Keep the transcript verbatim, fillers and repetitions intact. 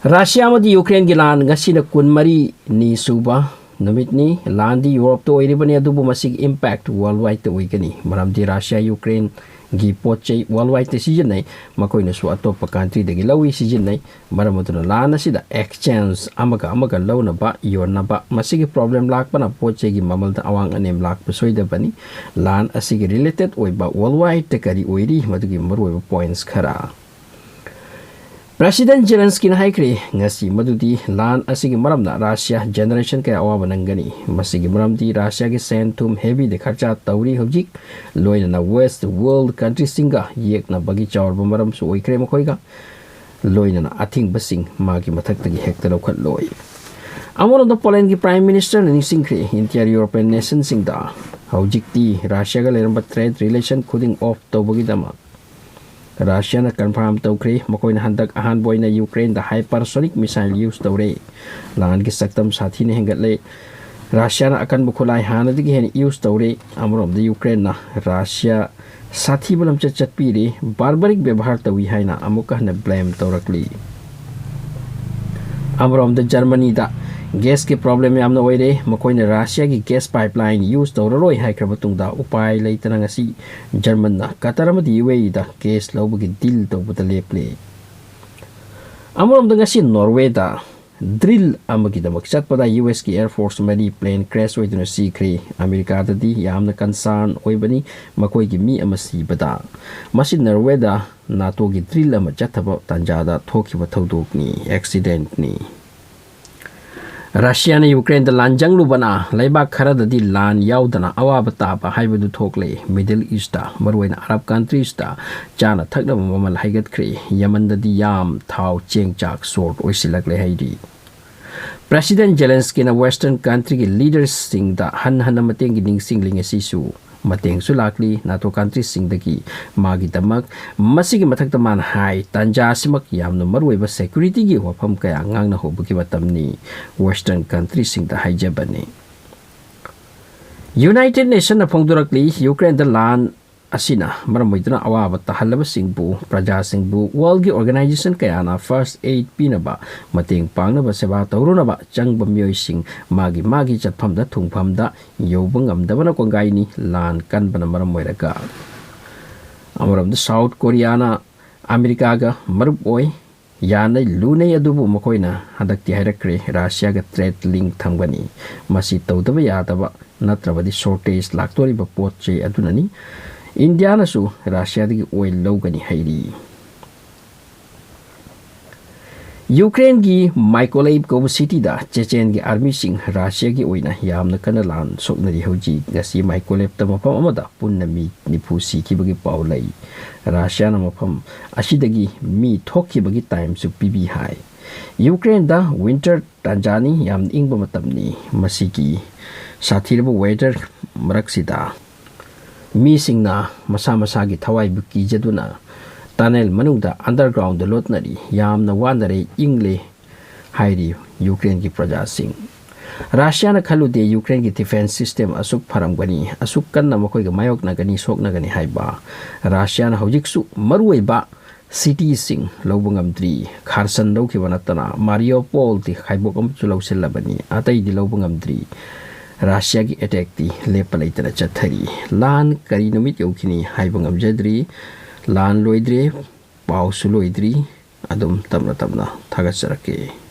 Russia ꯑꯃꯗꯤ ꯌꯨꯀ꯭ꯔꯦꯟꯒꯤ ꯂꯥꯟ ꯉꯁꯤꯅ ꯀꯨꯟꯃꯔꯤꯅꯤ ꯁꯨꯕ ꯅꯨꯃꯤꯠꯅꯤ꯫ ꯂꯥꯟꯗꯤ ꯌꯨꯔꯣꯞꯇ ꯑꯣꯏꯔꯤꯕꯅꯤ, ꯑꯗꯨꯕꯨ ꯃꯁꯤꯒꯤ impact worldwide ꯑꯣꯏꯒꯅꯤ, ꯃꯔꯝꯗꯤ ꯔꯁꯤꯌꯥ ꯌꯨꯀ꯭ꯔꯦꯟꯒꯤ ꯄꯣꯠ ꯆꯩ worldwide ꯁꯤꯖꯤꯟꯅꯩ, ꯃꯈꯣꯏꯅꯁꯨ ꯑꯇꯣꯞꯄ countryꯗꯒꯤ ꯂꯧꯏ, ꯁꯤꯖꯤꯟꯅꯩ꯫ ꯃꯔꯝ ꯑꯗꯨꯅ ꯂꯥꯟ ꯑꯁꯤꯗ exchange ꯑꯃꯒ ꯑꯃꯒ ꯂꯧꯅꯕ ꯌꯣꯟꯅꯕ, ꯃꯁꯤꯒꯤ problem ꯂꯥꯛꯄꯅ ꯄꯣꯠ ꯆꯩꯒꯤ ꯃꯃꯜꯗ ꯑꯋꯥꯡ ꯑꯅꯦꯝ ꯂꯥꯛꯄ ꯁꯣꯏꯗꯕꯅꯤ꯫ ꯂꯥꯟ ꯑꯁꯤꯒꯤ related ꯑꯣꯏꯕ worldwide ꯀꯔꯤ ꯑꯣꯏꯔꯤ, ꯃꯗꯨꯒꯤ ꯃꯔꯨꯑꯣꯏꯕ points ꯈꯔ꯫ President ꯖꯦꯂꯦꯟꯁꯀꯤꯅ ꯍꯥꯏꯈ꯭ꯔꯦ ꯉꯁꯤ ꯃꯗꯨꯗꯤ ꯂꯥꯟ ꯑꯁꯤꯒꯤ ꯃꯔꯝꯅ ꯔꯁꯤꯌꯥ generation ꯀꯌꯥ ꯑꯋꯥꯕ ꯅꯪꯒꯅꯤ꯫ ꯃꯁꯤꯒꯤ ꯃꯔꯝꯗꯤ ꯔꯁꯤꯌꯥꯒꯤ ꯁꯦꯟ ꯊꯨꯝ heavyꯗ ꯈꯔꯆꯥ ꯇꯧꯔꯤ ꯍꯧꯖꯤꯛ, ꯂꯣꯏꯅꯅ West world countryꯁꯤꯡꯒ ꯌꯦꯛꯅꯕꯒꯤ ꯆꯥꯎꯔꯕ ꯃꯔꯝꯁꯨ ꯑꯣꯏꯈ꯭ꯔꯦ꯫ ꯃꯈꯣꯏꯒ ꯂꯣꯏꯅꯅ ꯑꯊꯤꯡꯕꯁꯤꯡ ꯃꯥꯒꯤ ꯃꯊꯛꯇꯒꯤ ꯍꯦꯛꯇ ꯂꯧꯈꯠꯂꯣꯏ꯫ ꯑꯃꯔꯣꯝꯗ Polandꯒꯤ Prime Ministerꯅ ꯅꯤꯡꯁꯤꯡꯈ꯭ꯔꯦ, entire European nationꯁꯤꯡꯗ ꯍꯧꯖꯤꯛꯇꯤ ꯔꯁꯤꯌꯥꯒ ꯂꯩꯔꯝꯕ trade relation ꯈꯨꯗꯤꯡ off ꯇꯧꯕꯒꯤꯗꯃꯛ꯫ ꯔꯁꯤꯌꯥꯅ confirm ꯇꯧꯈ꯭ꯔꯦ, ꯃꯈꯣꯏꯅ ꯍꯟꯗꯛ ꯑꯍꯥꯟꯕ ꯑꯣꯏꯅ ꯌꯨꯀ꯭ꯔꯦꯟꯗ hypersonic missile use ꯇꯧꯔꯦ꯫ ꯂꯥꯟꯒꯤ ꯁꯛꯇꯝ ꯁꯥꯊꯤꯅ ꯍꯦꯟꯒꯠꯂꯦ꯫ ꯔꯁꯤꯌꯥꯅ ꯑꯀꯟꯕ ꯈꯨꯠꯂꯥꯏ ꯍꯥꯟꯅꯗꯒꯤ ꯍꯦꯟꯅ use ꯇꯧꯔꯦ꯫ ꯑꯃꯔꯣꯝꯗ ꯌꯨꯀ꯭ꯔꯦꯟꯅ ꯔꯁꯤꯌꯥ ꯁꯥꯊꯤꯕ ꯂꯝꯆꯠ ꯆꯠꯄꯤꯔꯦ, barbaric ꯕꯦꯕꯥꯔ ꯇꯧꯏ ꯍꯥꯏꯅ ꯑꯃꯨꯛꯀ ꯍꯟꯅ blame ꯇꯧꯔꯛꯂꯤ꯫ ꯑꯃꯔꯣꯝꯗ ꯖꯔꯃꯅꯤꯗ gasꯀꯤ problem ꯌꯥꯝꯅ ꯑꯣꯏꯔꯦ꯫ ꯃꯈꯣꯏꯅ ꯔꯁꯤꯌꯥꯒꯤ gas pipeline use ꯇꯧꯔꯔꯣꯏ ꯍꯥꯏꯈ꯭ꯔ ꯃꯇꯨꯡꯗ ꯎꯄꯥꯏ ꯂꯩꯇꯅ ꯉꯁꯤ ꯖꯔꯃꯟꯅ ꯀꯇꯔ ꯑꯃꯗꯤ UAEꯗ gas ꯂꯧꯕꯒꯤ deal ꯇꯧꯕꯗ ꯂꯦꯞꯂꯦ꯫ ꯑꯃꯔꯣꯝꯗ ꯉꯁꯤ ꯅꯣꯔꯋꯦꯗ drill ꯑꯃꯒꯤꯗꯃꯛ ꯆꯠꯄꯗ US ꯀꯤ Air Force ꯃꯔꯤ plane crash ꯑꯣꯏꯗꯨꯅ ꯁꯤꯈ꯭ꯔꯦ꯫ ꯑꯃꯦꯔꯤꯀꯥꯗꯗꯤ ꯌꯥꯝꯅ concern ꯑꯣꯏꯕꯅꯤ ꯃꯈꯣꯏꯒꯤ ꯃꯤ ꯑꯃ ꯁꯤꯕꯗ꯫ ꯃꯁꯤ ꯅꯣꯔꯋꯦꯗ NATOꯒꯤ drill ꯑꯃ ꯆꯠꯊꯕ ꯇꯥꯟꯖꯥꯗ ꯊꯣꯛꯈꯤꯕ ꯊꯧꯗꯣꯛꯅꯤ, accidentꯅꯤ꯫ ꯔꯁꯤꯌꯥꯅ ꯌꯨꯀ꯭ꯔꯦꯟꯗ ꯂꯥꯟꯖꯪꯂꯨꯕꯅ ꯂꯩꯕꯥꯛ ꯈꯔꯗꯗꯤ ꯂꯥꯟ ꯌꯥꯎꯗꯅ ꯑꯋꯥꯕ ꯇꯥꯕ ꯍꯥꯏꯕꯗꯨ ꯊꯣꯛꯂꯦ꯫ Middle Eastꯇ, ꯃꯔꯨꯑꯣꯏꯅ Arab countries ꯇ ꯆꯥꯅ ꯊꯛꯅꯕ ꯃꯃꯜ ꯍꯥꯏꯒꯠꯈ꯭ꯔꯦ꯫ ꯌꯃꯟꯗꯗꯤ ꯌꯥꯝ, ꯊꯥꯎ, ꯆꯦꯡ ꯆꯥꯛ short ꯑꯣꯏꯁꯤꯜꯂꯛꯂꯦ ꯍꯥꯏꯔꯤ꯫ President ꯖꯦꯂꯦꯟꯁꯀꯤꯅ Western countryꯒꯤ leadersꯁꯤꯡꯗ ꯍꯟꯅ ꯍꯟꯅ ꯃꯇꯦꯡꯒꯤ ꯅꯤꯡꯁꯤꯡꯂꯤ꯫ ꯉꯁꯤꯁꯨ ꯃꯇꯦꯡꯁꯨ ꯂꯥꯛꯂꯤ꯫ NATO countryꯁꯤꯡꯗꯒꯤ ꯃꯥꯒꯤꯗꯃꯛ꯫ ꯃꯁꯤꯒꯤ ꯃꯊꯛꯇ ꯃꯥꯅ ꯍꯥꯏ, ꯇꯥꯟꯖꯥ ꯑꯁꯤꯃꯛ ꯌꯥꯝꯅ ꯃꯔꯨꯑꯣꯏꯕ securityꯒꯤ ꯋꯥꯐꯝ ꯀꯌꯥ ꯉꯥꯡꯅꯍꯧꯕꯒꯤ ꯃꯇꯝꯅꯤ꯫ Western countryꯁꯤꯡꯗ ꯍꯥꯏꯖꯕꯅꯤ꯫ United Nationꯅ ꯐꯣꯡꯗꯣꯔꯛꯂꯤ, ꯌꯨꯀ꯭ꯔꯦꯟꯗ ꯂꯥꯟ ꯑꯁꯤꯅ ꯃꯔꯝ ꯑꯣꯏꯗꯨꯅ ꯑꯋꯥꯕ ꯇꯥꯍꯜꯂꯕꯁꯤꯡꯕꯨ, ꯄ꯭ꯔꯖꯥꯁꯤꯡꯕꯨ ꯋꯥꯔꯜꯒꯤ ꯑꯣꯔꯒꯅꯥꯏꯖꯦꯁꯟ ꯀꯌꯥꯅ ꯐꯥꯔꯁ ꯑꯦꯗ ꯄꯤꯅꯕ, ꯃꯇꯦꯡ ꯄꯥꯡꯅꯕ, ꯁꯦꯕꯥ ꯇꯧꯔꯨꯅꯕ ꯆꯪꯕ ꯃꯤꯑꯣꯏꯁꯤꯡ ꯃꯥꯒꯤ ꯃꯥꯒꯤ ꯆꯠꯐꯝꯗ ꯊꯨꯡꯐꯝꯗ ꯌꯧꯕ ꯉꯝꯗꯕꯅ ꯀꯣꯡꯒꯥꯏꯅꯤ꯫ ꯂꯥꯟ ꯀꯟꯕꯅ ꯃꯔꯝ ꯑꯣꯏꯔꯒ꯫ ꯑꯃꯔꯣꯝꯗ ꯁꯥꯎꯠ ꯀꯣꯔꯤꯌꯥꯅ ꯑꯃꯦꯔꯤꯀꯥꯒ ꯃꯔꯨꯞ ꯑꯣꯏ, ꯌꯥꯅꯩ ꯂꯨꯅꯩ, ꯑꯗꯨꯕꯨ ꯃꯈꯣꯏꯅ ꯍꯟꯗꯛꯇꯤ ꯍꯥꯏꯔꯛꯈ꯭ꯔꯦ, ꯔꯥꯁꯤꯌꯥꯒ ꯇ꯭ꯔꯦꯗ ꯂꯤꯡ ꯊꯝꯒꯅꯤ꯫ ꯃꯁꯤ ꯇꯧꯗꯕ ꯌꯥꯗꯕ, ꯅꯠꯇ꯭ꯔꯕꯗꯤ ꯁꯣꯔꯇꯦꯖ ꯂꯥꯛꯇꯣꯔꯤꯕ ꯄꯣꯠ ꯆꯩ ꯑꯗꯨꯅꯅꯤ꯫ ꯏꯟꯗꯤꯌꯥꯅꯁꯨ ꯔꯥꯁꯤꯌꯥꯗꯒꯤ ꯑꯣꯏꯜ ꯂꯧꯒꯅꯤ ꯍꯥꯏꯔꯤ꯫ ꯌꯨꯀ꯭ꯔꯦꯟꯒꯤ ꯃꯥꯏꯀꯣꯂꯦꯕ ꯀꯧꯕ ꯁꯤꯇꯤꯗ ꯆꯦꯆꯦꯟꯒꯤ ꯑꯥꯔꯃꯤꯁꯤꯡ ꯔꯥꯁꯤꯌꯥꯒꯤ ꯑꯣꯏꯅ ꯌꯥꯝꯅ ꯀꯟꯅ ꯂꯥꯟ ꯁꯣꯛꯅꯔꯤ ꯍꯧꯖꯤꯛ꯫ ꯉꯁꯤ ꯃꯥꯏꯀꯣꯂꯦꯕꯇ ꯃꯐꯝ ꯑꯃꯗ ꯄꯨꯟꯅ ꯃꯤ ꯅꯤꯐꯨ ꯁꯤꯈꯤꯕꯒꯤ ꯄꯥꯎ ꯂꯩ꯫ ꯔꯥꯁꯤꯌꯥꯅ ꯃꯐꯝ ꯑꯁꯤꯗꯒꯤ ꯃꯤ ꯊꯣꯛꯈꯤꯕꯒꯤ ꯇꯥꯏꯝꯁꯨ ꯄꯤꯕꯤ ꯍꯥꯏ꯫ ꯌꯨꯀ꯭ꯔꯦꯟꯗ ꯋꯤꯟꯇꯔ ꯇꯥꯟꯖꯥꯅꯤ, ꯌꯥꯝꯅ ꯏꯪꯕ ꯃꯇꯝꯅꯤ꯫ ꯃꯁꯤꯒꯤ ꯁꯥꯊꯤꯔꯕ ꯋꯦꯗꯔ ꯃꯔꯛꯁꯤꯗ ꯃꯤꯁꯤꯡꯅ ꯃꯁꯥ ꯃꯁꯥꯒꯤ ꯊꯋꯥꯏꯕꯨ ꯀꯤꯖꯗꯨꯅ ꯇꯅꯦꯜ ꯃꯅꯨꯡꯗ ꯑꯟꯗꯔꯒ꯭ꯔꯥꯎꯟꯗ ꯂꯣꯠꯅꯔꯤ꯫ ꯌꯥꯝꯅ ꯋꯥꯅꯔꯦ, ꯏꯪꯂꯦ ꯍꯥꯏꯔꯤ ꯌꯨꯀ꯭ꯔꯦꯟꯒꯤ ꯄ꯭ꯔꯖꯥꯁꯤꯡ꯫ ꯔꯥꯁꯤꯌꯥꯅ ꯈꯜꯂꯨꯗꯦ ꯌꯨꯀ꯭ꯔꯦꯟꯒꯤ ꯗꯤꯐꯦꯟꯁ ꯁꯤꯁꯇꯦꯝ ꯑꯁꯨꯛ ꯐꯔꯝꯒꯅꯤ, ꯑꯁꯨꯛ ꯀꯟꯅ ꯃꯈꯣꯏꯒ ꯃꯥꯌꯣꯛꯅꯒꯅꯤ, ꯁꯣꯛꯅꯒꯅꯤ ꯍꯥꯏꯕ꯫ ꯔꯥꯁꯤꯌꯥꯅ ꯍꯧꯖꯤꯛꯁꯨ ꯃꯔꯨꯑꯣꯏꯕ ꯁꯤꯇꯤꯁꯤꯡ ꯂꯧꯕ ꯉꯝꯗ꯭ꯔꯤ꯫ ꯈꯥꯔꯁꯟ ꯂꯧꯈꯤꯕ ꯅꯠꯇꯅ ꯃꯥꯔꯤꯌꯣꯄꯣꯜꯗꯤ ꯈꯥꯏꯕꯣꯛ ꯑꯃꯁꯨ ꯂꯧꯁꯤꯜꯂꯕꯅꯤ, ꯑꯇꯩꯗꯤ ꯂꯧꯕ ꯉꯝꯗ꯭ꯔꯤ꯫ ꯔꯥꯁꯤꯌꯥꯒꯤ ꯑꯦꯇꯦꯛꯇꯤ ꯂꯦꯞꯄ ꯂꯩꯇꯅ ꯆꯠꯊꯔꯤ꯫ ꯂꯥꯟ ꯀꯔꯤ ꯅꯨꯃꯤꯠ ꯌꯧꯈꯤꯅꯤ ꯍꯥꯏꯕ ꯉꯝꯖꯗ꯭ꯔꯤ꯫ ꯂꯥꯟ ꯂꯣꯏꯗ꯭ꯔꯤ, ꯄꯥꯎꯁꯨ ꯂꯣꯏꯗ꯭ꯔꯤ꯫ ꯑꯗꯨꯝ ꯇꯞꯅ ꯇꯞꯅ ꯊꯥꯒꯠꯆꯔꯛꯀꯦ꯫